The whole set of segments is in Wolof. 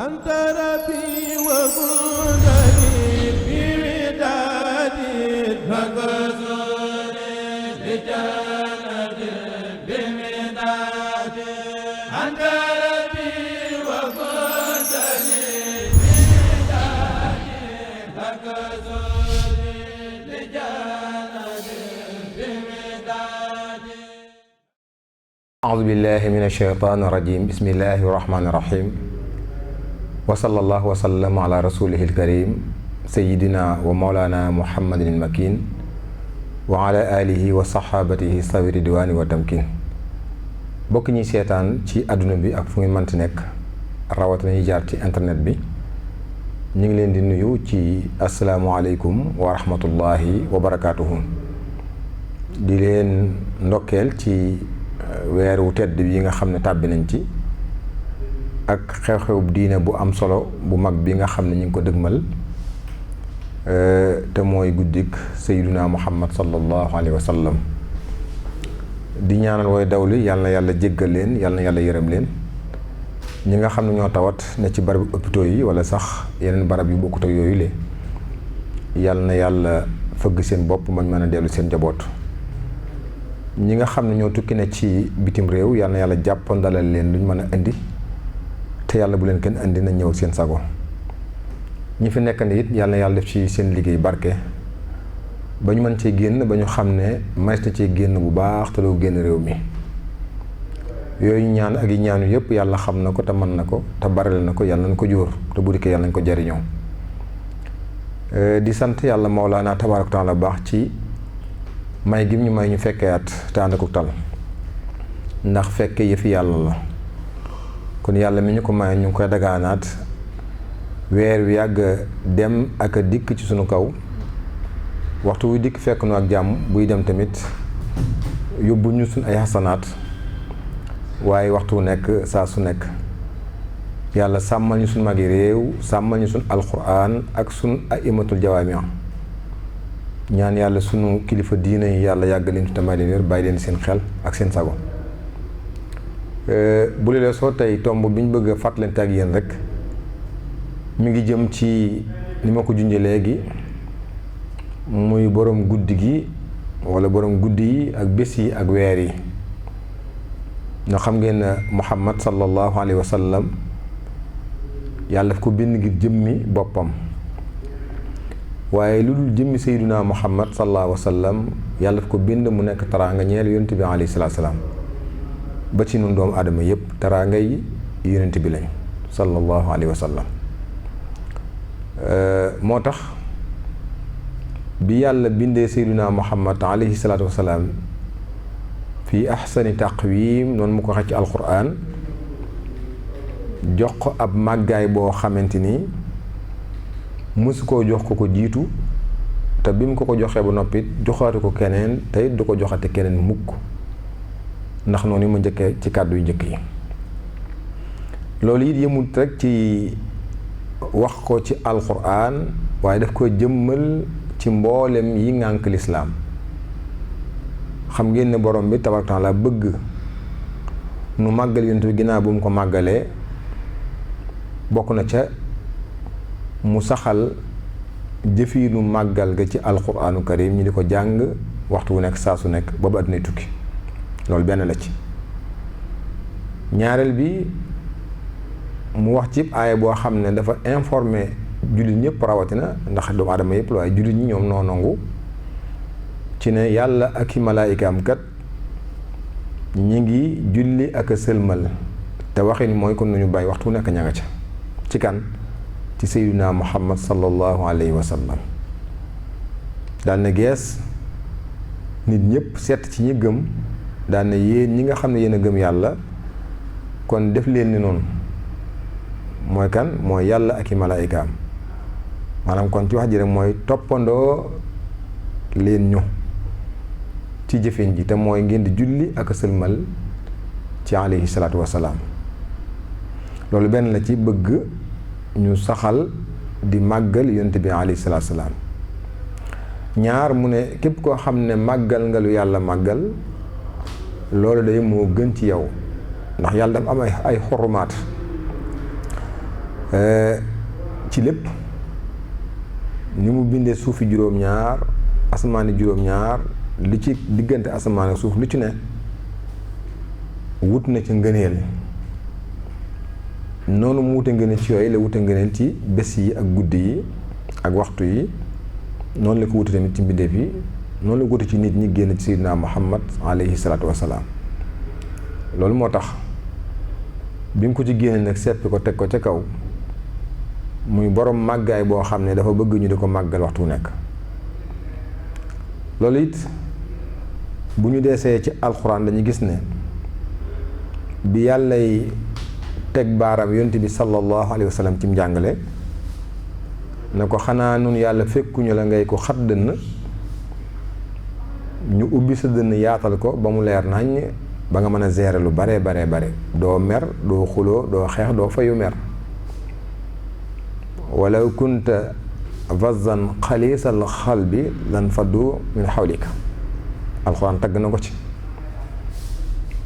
أنت ربي وجودني بودادي فكسوني لجنة بمدادي أنت ربي وجودني بودادي فكسوني لجنة بمدادي أعوذ بالله من الشيطان الرجيم بسم الله الرحمن الرحيم وصلى الله وسلم على رسوله الكريم سيدنا ومولانا محمد المكين وعلى آله وصحابته صابر الدوان والتمكين bokk ñi seetaan ci àdduna bi ak fu ngeen mënti nekk rawatina ñi jaar ci internet bi ñu ngi leen di nuyu ci asalaamualeykum wa rahmatullahi wa barakaatuhu di leen ndokkeel ci weeru tedd yi nga xam ne tàbbi nañ ci ak xew-xew diine bu am solo bu mag bi nga xam ne ñu ngi ko dëgmal te mooy guddik sayyiduna muhammad sallallahu alayhi wa sallam di ñaanal way dawli yàlla na yàlla jéggal leen yàlla na yàlla yërëm leen ñi nga xam ne ñoo tawat ne ci barab hôpitaux yi wala sax yeneen barab yu bokkut ak yooyu le yàlla na yàlla fëgg seen bopp mañ mën a dellu seen njaboot ñi nga xam ne ñoo tukki ne ci bitim réew yàlla na yàlla jàppandalal leen luñ mën a indi te yàlla bu leen kenn indi na ñëw seen sago ñi fi nekk ni it yàlla na yàlla def ci seen liggéey barke ba ñu mën cee génn ba ñu xam ne mas na cee génn bu baax te doo génn réew mi yooyu ñaan ak yi ñaanu yëpp yàlla xam na ko te mën na ko te barale na ko yàlla nañ ko jóor te bu dikkee yàlla nañ ko jariñoo di sant yàlla Mawlaana tabaaraka taala baax ci may gi ñu may ñu fekkee at te ànd ak tal ndax fekke yëfi yàlla la kon yàlla mi ñu ko may ñu ngi koy dagaanaat weer wi yàgg dem ak a dikk ci sunu kaw waxtu wuy dikk fekk nu ak jàmm buy dem tamit yóbbu ñu suñ ay xasanaat waaye waxtu wu nekk saa su nekk yàlla sàmmal ñu suñ magi réew sàmmal ñu suñ alquran ak suñ aimatul jawaami ñaan yàlla sunu kilifa diine yi yàlla yàgg leen fi tamay leen wér bàyyi leen seen xel ak seen sago bu lee soo tey tomb bi ñu bëgg a fàttalante ak yéen rek mi ngi jëm ci ni ma ko junjee léegi muy borom guddi gi wala borom guddi yi ak bés yi ak weer yi ñoo xam ngeen ne Muhammad sallallahu alayhi wa sallam yàlla daf ko bind ngir jëmmi boppam waaye lu dul jëmmi sayyiduna Muhammad sallallahu alayhi wa sallam yàlla daf ko bind mu nekk taraanga ñeel yonent bi alayhi salaatu salaam ba ci nun doomu aadama yépp taraanga yi yonent bi lañ sallallahu alayhi wa sallam moo tax bi yàlla bindee sayyiduna Muhammad alayhi salaatu wa salaam fii ahsani taqwiim noonu mu ko waxee ci alquran jox ko ab màggaay boo xamante ni mësu koo jox ko jiitu te bi mu ko joxee ba noppi joxaatu ko keneen tey du ko joxate keneen mukk ndax noonu ma njëkkee ci kàddu yu njëkk yi loolu it yëmut rek ci wax ko ci alquran waaye daf ko jëmmal ci mboolem yi ngànk lislaam xam ngeen ne borom bi tabaaraka taala bëgg nu màggal yonent bi ginnaaw bu mu ko màggalee bokk na ca mu saxal jëfiinu màggal ga ci alquraanu karim ñi di ko jàng waxtu wu nekk saa su nekk boobu àddina tukki loolu benn la ci ñaareel bi mu wax ci aaya boo xam ne dafa informé jullit ñëpp rawatina ndax doomu aadama yëpp la waaye jullit ñi ñoom noo nangu ci ne yàlla ak i malaayikaam kat ñi ngi julli ak a sëlmal te waxin mooy kon nañu bàyyi waxtu wu nekk ña nga ca ci kan ci sayyiduna muhammad sallallahu alayhi wa sallam daal na gees nit ñëpp seet ci ñi gëm daal na yéen ñi nga xam ne yéen a gëm yàlla kon def leen ni noonu mooy kan mooy yàlla ak i malaayikaam maanaam kon ci wax ji rek mooy toppandoo leen ñu ci jëfin ji te mooy ngeen di julli ak a sëlmal ci alayhi salaatu wasalaam loolu benn la ci bëgg ñu saxal di màggal yonent bi alayhi salaatu wasalaam ñaar mu ne képp koo xam ne màggal nga lu yàlla màggal loolu day moo gën ci yow ndax yàlla dafa am ay xurumaat ci lépp ni mu bindee suufi juróom-ñaar asamaani juróom-ñaar li ci diggante asamaan ak suuf lu ci ne wut na ci ngëneel noonu mu wute ngëneel ci yooyu la wute ngëneel ci bés yi ak guddi yi ak waxtu yi noonu la ko wute tamit ci mbindeef yi noonu la ko wute ci nit ñi génn ci Seydina Muhammad alayhi salaatu wasalaam loolu moo tax bi mu ko ci génne nag seppi ko teg ko ca kaw muy borom màggaay boo xam ne dafa bëgg ñu di ko màggal waxtu wu nekk loolu it bu ñu deesee ci alxuraan dañuy gis ne bi yàllay teg baaram yonent bi sallallahu alayhi wa sallam ci njàngale ne ko xanaa nun yàlla fekkuñu la ngay ko xat dënn ñu ubbi sa dënn yaatal ko ba mu leer nañ ba nga mën a gérer lu bare doo mer doo xuloo doo xeex doo fayu mer walaw kunta fazzan xaliisal xalbi lan faddu min xawlika alxuraan tagg na ko ci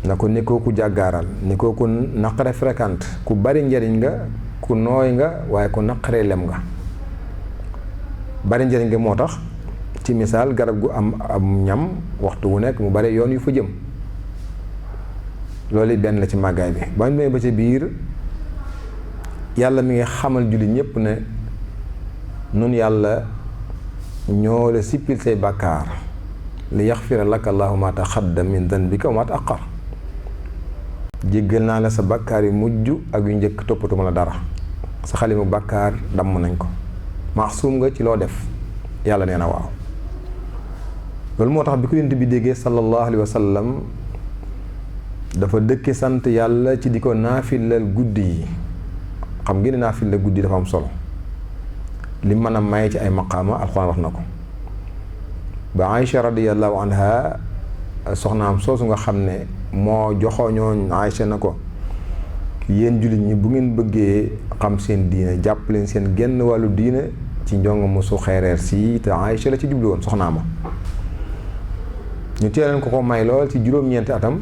na ko ni ko ku jàggaaral ni ko ku naqare fréquente ku bari njariñ nga ku nooy nga waaye ku naqaree lem nga bari njariñ nga moo tax ci misaal garab gu am ñam waxtu wu nekk mu bari yoon yu fa jëm loolu benn la ci màggaay bi ba ñu ba ca biir yàlla mi ngi xamal julli ñépp ne nun yàlla ñoo la sippil say bàkkaar li yaxfira laka allahu ma taqaddama min danbika wa ma ta'akhkhar jéggal naa la sa bàkkaar yu mujj ak yu njëkk toppatuma la dara sa xalimu bàkkaar damm nañ ko maasum nga ci loo def yàlla nee na waaw loolu moo tax bi ko yonent bi déggee sallallahu alayhi wa sallam dafa dëkke sant yàlla ci di ko naafilal guddi yi xam ngeen ne naafilal guddi dafa am solo li mën a may ci ay maqaama alxuraan wax na ko ba Aïcha radiyallahu anha soxnaam soosu nga xam ne moo joxoñooñ Aïcha na ko yéen jullit ñi bu ngeen bëggee xam seen diine jàpp leen seen genn wàllu diine ci njong mosu xeereer si te Aïcha la ci jublu woon soxnaama ñu teeleen ko may lool ci juróom-ñeenti atam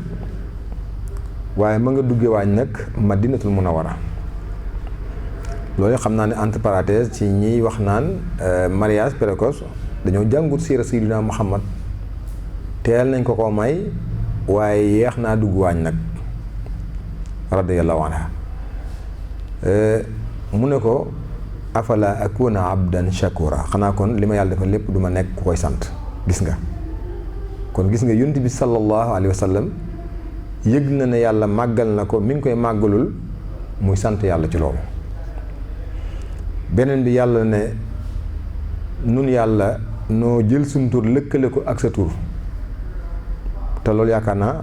waaye ma nga dugge waañ nag Madinatul Munawwara loolu xam naa ne entre parenthèses ci ñiy wax naan mariage précoce dañoo jàngut siira Sayyidina Muhammad teel nañ ko may waaye yeex naa dugg waañ nag radiyallahu anha mu ne ko afala akuna abdan shakura xanaa kon li ma yàlla defal lépp du ma nekk ku koy sant gis nga kon gis nga yonent bi sallallahu alayhi wa sallam yëg na ne yàlla màggal na ko mi ngi koy màggalul muy sant yàlla ci loolu beneen bi yàlla ne nun yàlla noo jël suñu tur lëkkale ko ak sa tur te loolu yaakaar naa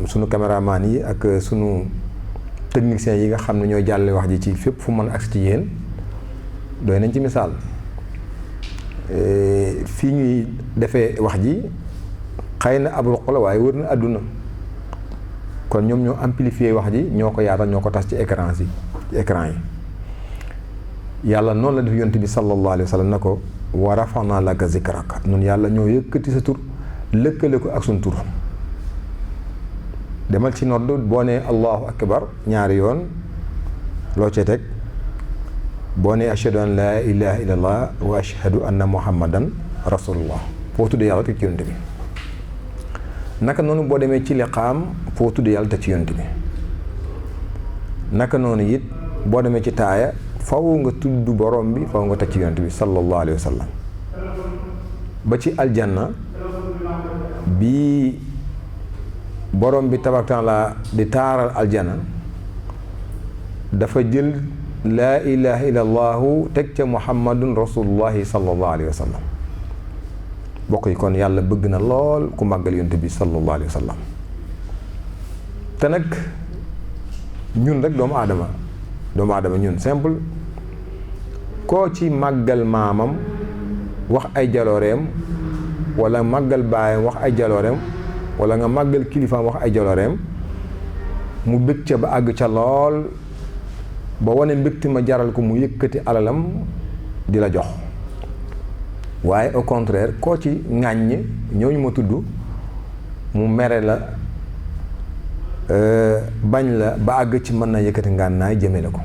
sunu caméraman yi ak sunu techniciens yi nga xam ne ñooy jàlle wax ji ci fépp fu mën agsi ci yéen doy nañ ci misaal fii ñuy defee wax ji xëy na ab ruq la waaye wër na àdduna kon ñoom ñoo amplifier wax ji ñoo ko yaatal ñoo ko tas ci écran yi yàlla noonu la def yonent bi sallallahu alayhi wa sallam na ko wa rafa'na laka zikrak nun yàlla ñoo yëkkati sa tur lëkkale ko ak sun tur demal ci nodd boo nee allahu akbar ñaari yoon loo cee teg boo nee ashhadu an laa ilaha illallah wa ashhadu anna muhammadan rasulullah foo tuddee yàlla teg ci yonent bi naka noonu boo demee ci liqaam foo tuddee yàlla teg ci yonent bi naka noonu it boo demee ci taaya faw nga tudd borom bi faw nga teg ci yonent bi sallallahu alayhi wa sallam ba ci aljanna bi borom bi tabaaraka taala di taaral aljanna dafa jël laa ilaha illallahu teg ca muhammadun rasulullahi sallallahu alayhi wa sallam bokk yi kon yàlla bëgg na lool ku màggal yonent bi sallallahu alayhi wa sallam te nag ñun rek doomu aadama ñun simple koo ci màggal maamam wax ay jalooreem wala màggal baayam wax ay jalooreem wala nga màggal kilifaam wax ay jalooreem mu bëgg ca ba àgg ca lool ba wane mbégte ma jaral ko mu yëkkati alalam di la jox waaye au contraire koo ci ŋàññ ñooñu ma tudd mu mere la bañ la ba àgg ci mën na yëkkati ngànnaay jëme la ko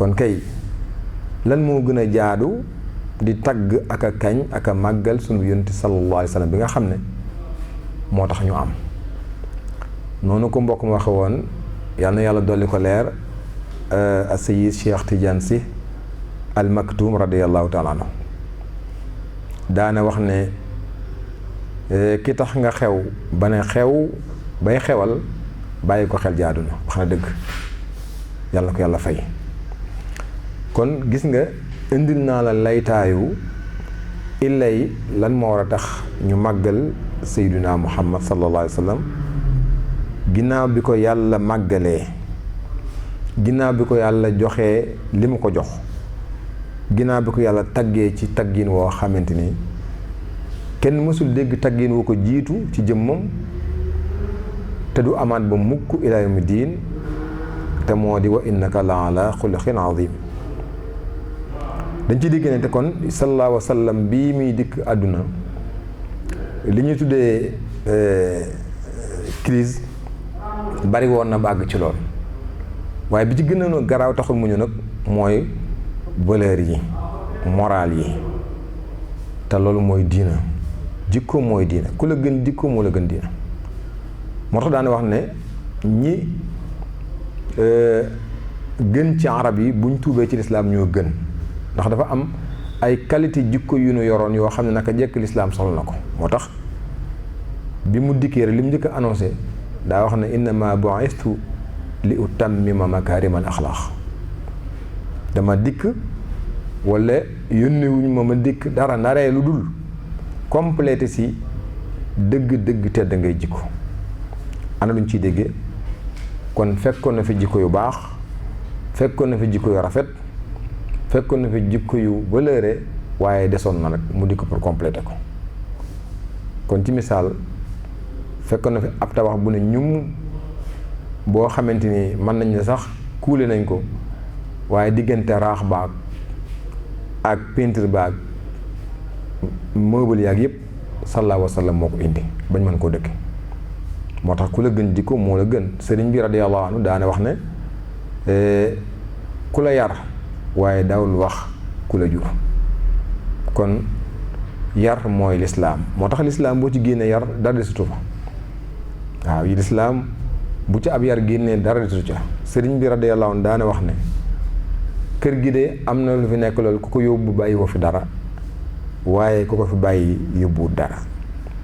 kon kay lan moo gën a jaadu di tagg ak a kañ ak a màggal sunu yonent sallallahu alayhi wa sallam bi nga xam ne moo tax ñu am. noonu ko mbokk ma waxe woon yal na yàlla dolli ko leer as-Sayyid Cheikh Tidiane Sy al Maktoum radiyallahu taala anhu daana wax ne ki tax nga xew ba ne xew bay xewal bàyyi ko xel jaadu na wax na dëgg, yàlla na ko yàlla fay. kon gis nga indil naa la laytaayu illay lan moo war a tax ñu màggal sayyiduna Muhammad sallallahu alayhi wa sallam ginnaaw bi ko yàlla màggalee, ginnaaw bi ko yàlla joxee li mu ko jox, ginnaaw bi ko yàlla taggee ci taggin woo xamante ni kenn mësul dégg taggin woo ko jiitu ci jëmmam te du amaat ba mukk ilaa yawmi diin, te moo di wa innaka la ala xuluqin azim. dañ ci dégg ne te kon sallallahu alayhi wa sallam bii muy dikk àdduna li ñuy tuddee crise bari woon na bàgg ci lool, waaye bi ci gën a garaaw taxul mu ñu nag mooy valeur yi, moral yi, te loolu mooy diina. jikko mooy diina, ku la gën jikko moo la gën diina. moo tax daane wax ne ñi gën ci arab yi buñ tuubee ci lislaam ñoo gën, ndax dafa am ay qualité jikko yu nu yoroon yoo xam ne naka jekk lislaam soxla na ko. moo tax bi mu dikkee rek li mu njëkk a annoncé daa wax ne innama bu'istu li utammima makaarimal axlaaq, dama dikk wala yónni wuñ ma dikk dara naree lu dul complété si dëgg-dëgg tedd ngay jikko. ana luñ ciy déggee kon fekkoon na fi jikko yu baax, fekkoon na fi jikko yu rafet, fekkoon na fi jikko yu valeure, waaye desoon na nag mu dikk pour complété ko. kon ci misaal fekkoon na fi ab tabax bu ne ñum boo xamante ni mën nañ ne sax kuule nañ ko, waaye diggante raax baag ak peinture baag meuble yaag yëpp sallallahu alayhi wa sallam moo ko indi bañ mën koo dëkke. moo tax ku la gën jikko moo la gën. sëriñ bi radiyallahu anhu daane wax ne ku la yar waaye daawul wax ku la jur. kon yar mooy lislaam. moo tax lislaam boo ci génnee yar dara desutu fa. waaw yi lislaam bu ci ab yar génnee dara desutu ca. sëriñ bi radiyallahu anhu daane wax ne kër gi de am na lu fi nekk loolu ku ko yóbbu bàyyi ko fi dara, waaye ku ko fi bàyyi yóbbuwut dara.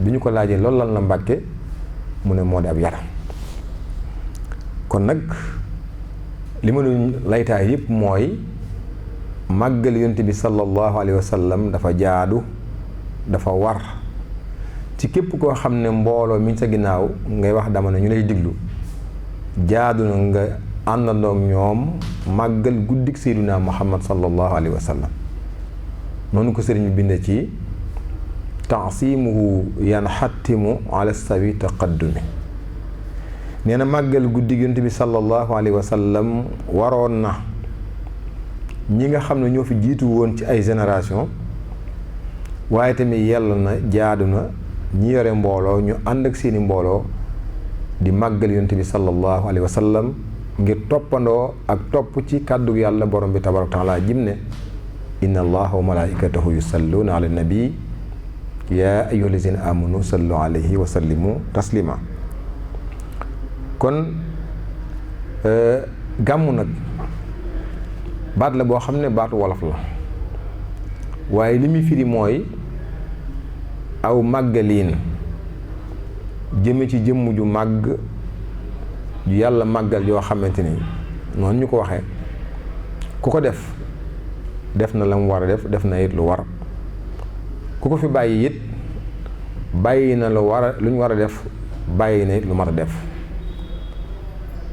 bi ñu ko laajee loolu lan la Mbàkke mu ne moo di ab yaram. kon nag li ma doon laytaay yëpp mooy màggal yonent bi sallallahu alayhi wa sallam dafa jaadu, dafa war ci képp koo xam ne mbooloo mi sa ginnaaw ngay wax dama ne ñu lay diglu, jaadu na nga àndandoo ak ñoom màggal guddik Seydina Muhammad sallallahu alayhi wa sallam. noonu ko sëriñ bi binde ci taasimuhu yanxattimu ala sawi taqaddumi. nee na màggal guddi yonent bi sallallahu alayhi wa sallam waroon na ñi nga xam ne ñoo fi jiitu woon ci ay génération, waaye tamit yàlla na jaadu na ñi yore mbooloo ñu ànd ak seeni mbooloo di màggal yonent bi sallallahu alayhi wa sallam ngir toppandoo ak topp ci kàddu yàlla borom bi tabaraka taala jim ne inna allaha wa malaikatahu yusalluna ala nabi yaa ayyuha allazina amanu sallu alayhi wa sallimu taslima. kon gàmmu nag baat la boo xam ne baatu wolof la, waaye li muy firi mooy aw màggaliin jëme ci jëmm ju màgg ju yàlla màggal yoo xamante ni noonu ñu ko waxee ku ko def def na la mu war a def na it lu war. ku ko fi bàyyi it bàyyi na lu ñu war a def, bàyyi na it lu mat a def.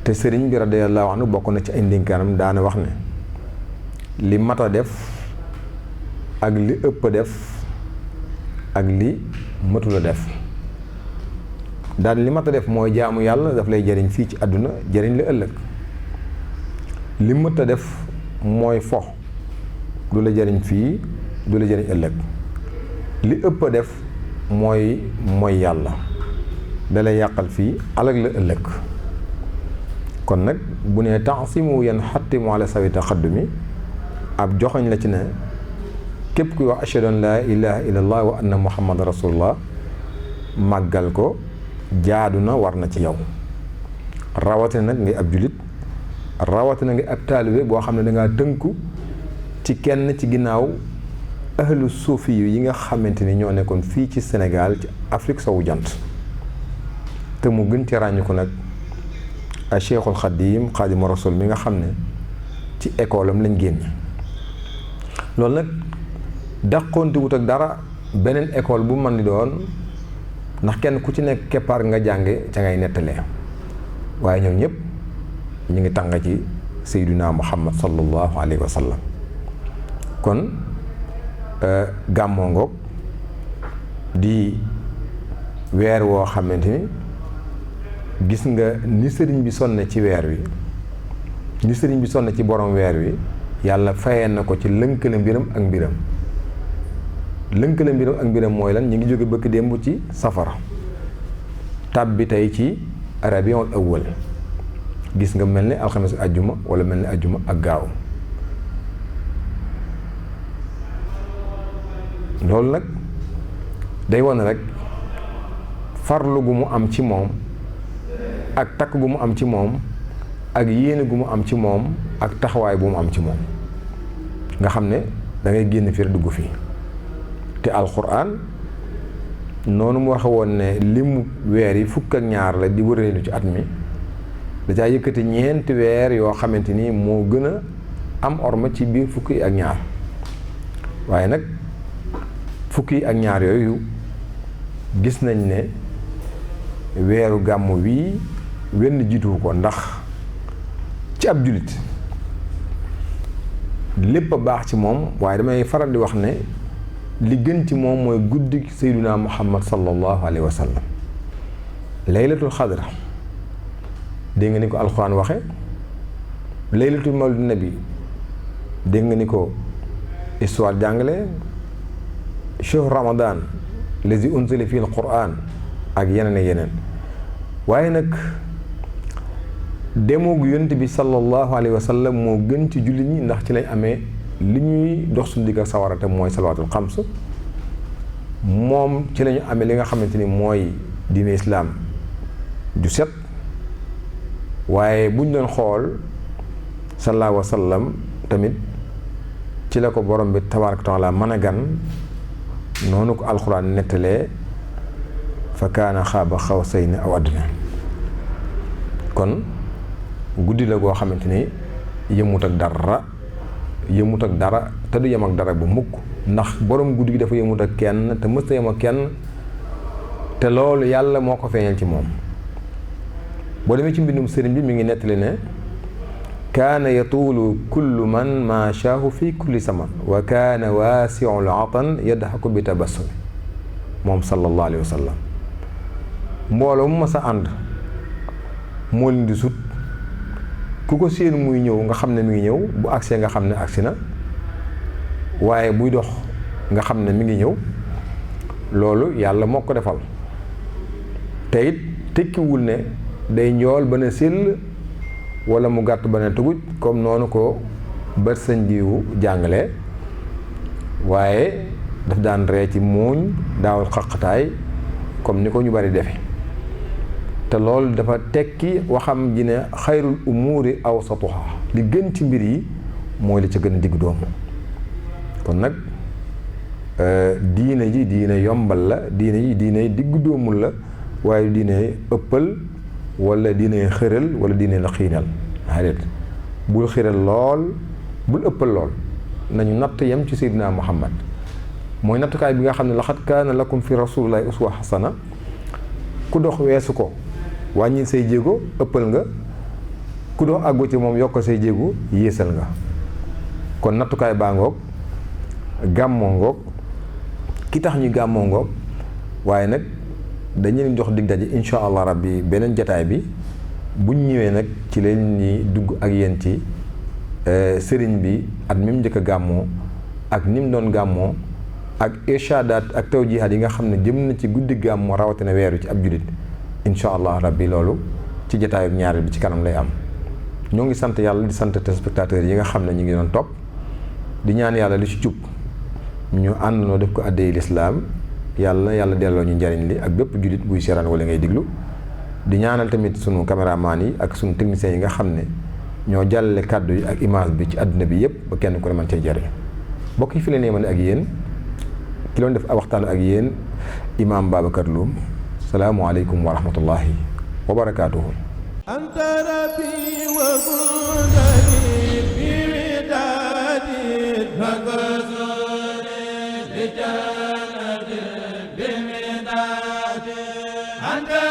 te sëriñ bi radiyallahu anhu bokk na ci ay ndénkaanam daana wax ne li mat a def ak li ëpp a def ak li matul a def. daan li mat a def mooy jaamu yàlla daf lay jariñ fii ci àdduna jariñ la ëllëg. li mat a def mooy fo, du la jariñ fii du la jariñ ëllëg. li ëpp a def mooy yàlla da lay yàqal fii alag la ëllëg. kon nag bu nee ta'simu yan xattimu ala sawi taqaddumi ab joxoñ la ci ne képp kuy wax ashhadu an laa ilaha illallah wa anna muhammad rasulullah màggal ko jaadu na war na ci yow rawatina nag ngay ab julit rawatina ngay ab taalibe boo xam ne dangaa tënku ci kenn ci ginnaaw ahlu suufi yi nga xamante ni ñoo nekkoon fii ci Sénégal ci Afrique sowu jant te mu gën ci ràññu ko nag a Cheikhul Xadim Xaadimu Rasul mi nga xam ne ci école am lañ génn loolu nag dàqoonte wut ak dara beneen école bu mën di doon ndax kenn ku ci nekk keppaar nga jànge ca ngay nettalee waaye ñoom ñëpp ñu ngi tàng ci Seydina Muhammad sallallahu alayhi wa sallam kon gàmmoo ngoog di weer woo xamante ni gis nga ni sëriñ bi sonne ci weer wi ni sëriñ bi sonne ci borom weer wi yàlla fayee na ko ci lënkale mbiram ak mbiram lënkale mbiram ak mbiram mooy lan ñu ngi jóge bëkk démb ci safara tab bi tey ci rabiul awwal gis nga mel ni alxames ajjuma wala mel ni ajjuma ak gaaw loolu nag day wane rek farlu gu mu am ci moom ak takk gu mu am ci moom ak yéene gu mu am ci moom ak taxawaay bu mu am ci moom nga xam ne da ngay génn fii dugg fii te alxuraan noonu mu waxe woon ne limu weer yi fukk ak ñaar la di wëreelu ci at mi da caa yëkkati ñeenti weer yoo xamante ni moo gën a am orma ci biir fukk yi ak ñaar waaye nag fukk yi ak ñaar yooyu gis nañ ne weeru gàmm wii wenn jiituwu ko ndax ci ab julit lépp a baax ci moom waaye damay faral di wax ne li gën ci moom mooy guddi Seydina Muhammad sallallahu alayhi wa sallam laylatul xadra dégg nga ni ko alxuraan waxe laylatul mawlid nabi dégg nga ni ko histoire jàngale shahr ramadan lazi unzila fi alquran ak yeneen ak yeneen waaye nag demoogu yonent bi sallallahu alayhi wa sallam moo gën ci jullit ñi ndax ci lañ amee li ñuy dox suñu digg ak sawara te mooy salawaatul xams moom ci lañu amee li nga xamante ni mooy diine islaam ju set waaye buñ doon xool sallallahu alayhi wa sallam tamit ci la ko borom bi tabaaraka taala mën a gan noonu ko alxuraan nettalee fa kaana xaaba xawsayni aw adnaa kon guddi la goo xamante ni yëmut ak dara te du yem ak dara bu mukk ndax borom guddi gi dafa yëmut ak kenn te mës a yem ak kenn te loolu yàlla moo ko feeñal ci moom boo demee ci mbindum sëriñ bi mi ngi nettali ne kaana yatuulu kullu man maashaahu fi kulli zaman wa kaana waasiul atan yadhaku bi tabassumi moom sallallahu alayhi wa sallam mbooloo mu mas a ànd moo leen di sut ku ko séen muy ñëw nga xam ne mi ngi ñëw bu agsee nga xam ne agsi na waaye buy dox nga xam ne mi ngi ñëw loolu yàlla moo ko defal te it tekkiwul ne day njool ba ne sill wala mu gàtt ba ne tuguj comme noonu ko bët sëñ jiwu jàngale waaye daf daan ree ci muuñ daawul xaqataay comme ni ko ñu bari defe te loolu dafa tekki waxam ji ne xayrul umuuri awsatuha li gën ci mbir yi mooy li ca gën a digg doomu kon nag diine ji diine yombal la diine ji diine diggu doomul la waaye diine ëppal wala diine xëral wala diine la xiinal déedéet bul xiral lool bul ëppal lool nañu natt yem ci Seydina Muhammad mooy nattukaay bi nga xam ne laqad kaana lakum fi rasulillahi uswa hasana ku dox weesu ko wàññil say jéego ëppal nga ku dox àggu ci moom yokkal say jéego yéesal nga kon nattukaay baa ngoog gàmmoo ngoog ki tax ñu gàmmoo ngoog waaye nag dañu leen jox dig daje insha allah rabbi beneen jataay bi buñ ñëwee nag ci leen ñi dugg ak yéen ci sëriñ bi at mi mu njëkk a gàmmoo ak ni mu doon gàmmoo ak irshadaat ak tawjihaat yi nga xam ne jëm na ci guddi gàmmoo rawatina weeru ci ab jullit insha allah rabbi loolu ci jataayu ñaareel bi ci kanam lay am ñoo ngi sant yàlla di sant téléspectateurs yi nga xam ne ñu ngi doon topp di ñaan yàlla li ci jub ñu àndandoo def ko àddee lislaam yàlla delloo ñu njariñ li ak bépp jullit buy seeraan wala ngay diglu di ñaanal tamit sunu caméraman yi ak sunu techniciens yi nga xam ne ñoo jàllale kàddu yi ak image bi ci àdduna bi yépp ba kenn ku ne mën cee jariñ mbokk yi fi la nee mën ak yéen ki loon def waxtaan ak yéen imaam Babacar Loum salaamualeykum wa rahmatullahi wa barakaatuhu. anta rabbi wa bunani bi widadi magazuri li jannati bi midadi anta